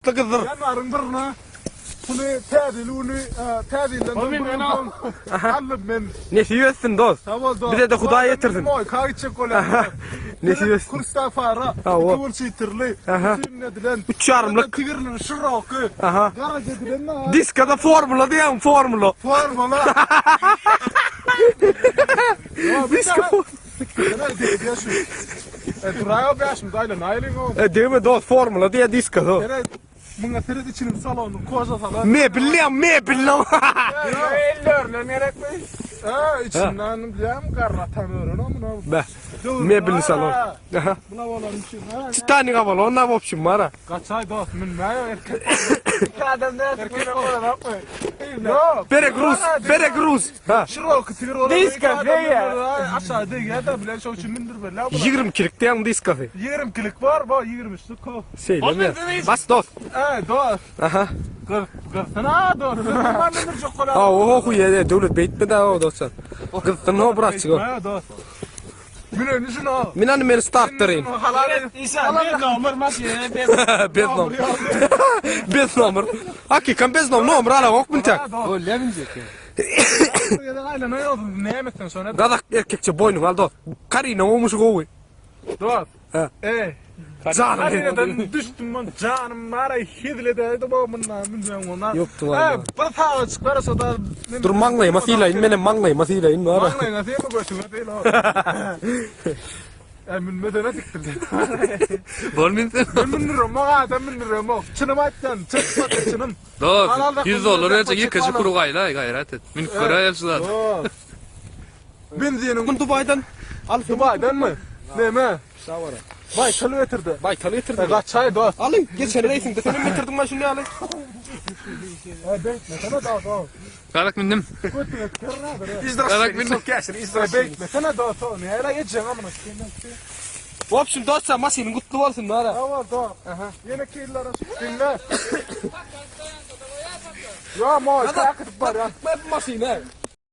Gyzdyr. Ýanwaryň birine puly täze ýyl güni täze ýyldan soň bir gün soň aldym men. Nesip etsin dost. Sag bol dost. Bize-de Hudaý ýetirsin. Moýka gitjek bolýar. Nesip etsin. Kursda fara. Hawa. Iki burç ýitirli. Aha. Üçin edilen. Üç ýarymlyk. Tigirli şiroky. Aha. Garaj edilen. Diskada formula diýýän formula. Formula. Diska E E degme dost formula diýýär diska. Muňa seret içiniň salonyň koža salon. Mebelli mebelli. Ellerine gerekmi? Ha, içinden bilýän garratan ören o muny. Be. Mebelli salon. Aha. Buna bolan üçin. ha. Titanic avalon na wopşim mara. Gaçaý dost münmäý erkek. İki adam da erkek bolanokmy? Ýok. Berek Rus, berek Rus. Ha. Şiroky tigir bolan. Diska deýä. Aşağı degýär da bilen şoň üçin mündirmeli. 22-lik diýen diskasy. 22-lik bar, bu 23-lik ko. Şeýle mi? Bas dost. Ey dost. Aha. Gyz, gyzsana dost. Gyzsana mündirjek bolar. Ha, o huýe döwlet beýtme da o dostlar. Gyzsyn o bratçyk. Ha dost. Müneni şuna. Men hani meni startdyryn. Halal et. İnsan bir nomur maşyny bir Bez nomur. Bez nomur. Hakikan bez nomur. Nomur ala ok mintek. Bolýa binjek. Näme şona? Gazak erkekçe boýnuň al dost. Karina olmuş gowy. Dost. Ha. Ey. Janym. Karinadan düşdüm ben canım var ay hezil edeydi bu bundan bilmem ondan. Yoktu Ha, vallahi. bir sağa çıkar o da. Dur maňlaýyma sylaýyn, menem maňlaýyma sylaýyn bar. Maňlaýyňa syýma götüňe syýla. E münmesene siktirdi. Bol minsin. Men mündürem bak adam mündürem bak. Çynym aýtdan, çynym çynym. Dost, 100 dollar berjek ýekeje kuru gaýla, gaýrat et. Münüp göräýel şu zat. Dost. Benziniň Mun Dubaydan al Dubaydanmy? Neme? Şawara. Baýtal getirdi. Baýtal getirdi. E, Gaçaý dost. Alyň, geçen reýsingde senem getirdiň maşyny ýaly. E beýtmesene dost. o. Gazak mindim. Götüňe tükürür. Gazak mindim. E beýtmesene dost. o. Näle geçjeň amına. Wopşim dostlar, maşynyň gutly bolsun bara. Sag bol dost. Ýene killara dinle. Ýa moý, kakdyp barýan. Bu maşyny.